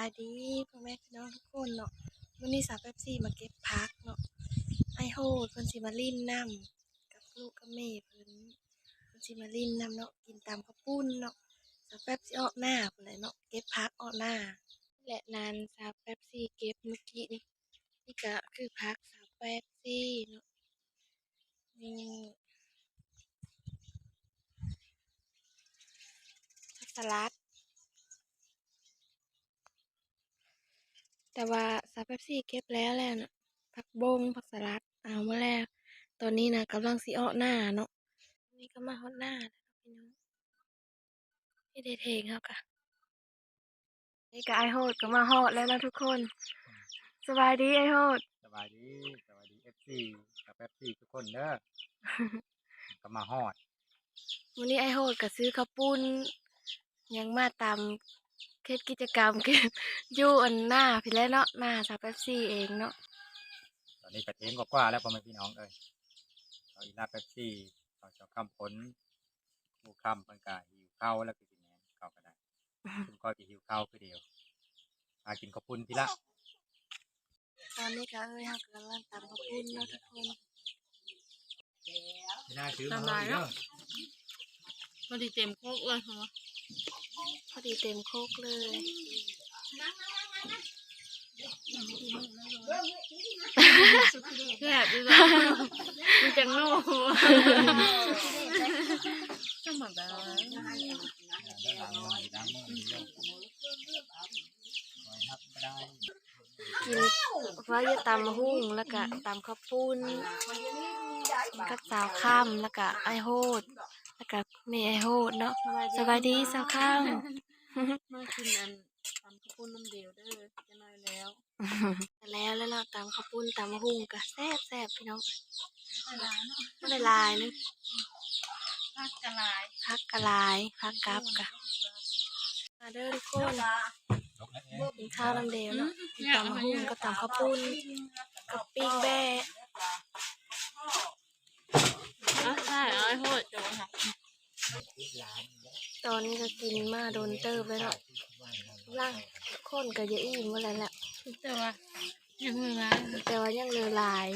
ສະບາຍດີພໍ່ແມ່ພີ່ນ້ອງທຸກຄົນເນາະ, ມື້ນີ້ສາວແປັບຊີມາເກັບຜັກເນາະ, ອ້າຍໂຮດເພິ່ນຊິມາຫຼິ້ນນຳກັບລູກກັບແມ່ເພິ່ນ, ເພິ່ນຊິມາຫຼິ້ນນຳເນາະ, ກິນຕຳເຂົ້າປຸ້ນເນາະ. ສາວແປັບຊິອອກໜ້າພຸ້ນແຫຼະເນາະ, ເກັບຜັກອອກໜ້າ ແລະນັ້ນສາວແປັບຊີເກັບມື້ກີ້ນີ້, ນີ້ກະຄືຜັກສາວແປັບຊີເນາະ. ນີ້ ຜັກສະຫຼັດ, ແຕ່ວ່າສາວແປັບຊີເກັບແລ້ວແຫຼະເນາະ, ຜັກບົ້ງ ຜັກສະຫຼັດເອົາໝົດແລ້ວ. ຕອນນີ້ນະກຳລັງຊິອອກໜ້າເນາະ, ນີ້ກໍມາຮອດໜ້າແລ້ວເນາະພີ່ນ້ອງ. ເຮັດໃຫ້ເຖິງເຮົາກະ, ນີ້ກະອ້າຍໂຮດກໍມາຮອດແລ້ວເນາະທຸກຄົນ. ສະບາຍດີອ້າຍໂຮດ. ສະບາຍດີ, ສະບາຍດີເອັຟຊີ ກັບເອັຟຊີທຸກຄົນເດີ, ກໍມາຮອດ. ມື້ນີ້ອ້າຍໂຮດກໍຊື້ເຂົ້າປຸ້ນຫຍັງມາຕຳ, ເຮັດກິດຈະກຳຢູ່ອັນໜ້າພີ້ແຫຼະເນາະ, ໜ້າສາວແປັບຊີເອງເນາະ. ຕອນນີ້ກໍທ່ຽງກວ່າໆແລ້ວ ພໍ່ແມ່ພີ່ນ້ອງເອີຍ, ເຂົາອີ່ຫຼ້າແປັບຊີ ເຂົາເຈົ້າຄຳພົນ ມື້ຄ່ຳເພິ່ນກະຫິວເຂົ້າແລ້ວ ຄືຊິແມ່ນເຂົາກະໄດ້, ຊຸມຂ້ອຍກະຫິວເຂົ້າຄືດຽວ. ຫາກິນເຂົ້າປຸ້ນພີ້ລະ. ຕອນນີ້ກະເອີຍ ເຮົາກຳລັງຕຳເຂົ້າປຸ້ນເນາະທຸກຄົນ. ຕຳຫຼາຍເນາະ, ພໍດີເຕັມຄົກເລີຍ, ພໍດີເຕັມຄົກເລີຍ. ແຊບຢູ່ເນາະ, ມັນຈັ່ງໂນ. ກິນ ເພາະວ່າຢູ່ຕຳບັກຫຸ່ງ ແລ້ວກະຕຳເຂົ້າປຸ້ນກັບສາວຄຳ ແລ້ວກະອ້າຍໂຮດ ແລ້ວກະແມ່ອ້າຍໂຮດເນາະ. ສະບາຍດີສາວຄຳ. ມາກິນອັນ ຕຳເຂົ້າປຸ້ນນຳເດວເດີ, ຈັກໜ້ອຍແລ້ວ. ແລ້ວແລ້ວເນາະ, ຕຳເຂົ້າປຸ້ນ ຕຳບັກຫຸ່ງກະແຊບໆ ພີ່ນ້ອງ. ບໍ່ໄດ້ຫຼາຍເນາະ, ຜັກກະຫຼາຍ, ຜັກກະຫຼາຍ, ຜັກກັບກະ. ມາເດີທຸກຄົນ, ກິນເຂົ້ານຳເດວເນາະ, ຕຳບັກຫຸ່ງກັບຕຳເຂົ້າປຸ້ນ ກັບປີ້ງແບ້. ເອົາ ຖ່າຍເອົາໃຫ້ໂພດ. ຕອນນີ້ກໍກິນມາດົນເຕີບແລ້ວເນາະ, ລາງຄົນກໍຢາກອີ່ມໝົດແລ້ວລະ, ແຕ່ວ່າຍັງເຫຼືອຫຼາຍ, ແຕ່ວ່າຍັງເຫຼືອຫຼາຍ.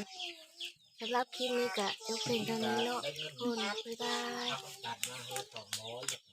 ສຳລັບຄລິບນີ້ກໍຈົບພຽງເທົ່ານີ້ເນາະທຸກຄົນ, ບາຍບາຍ.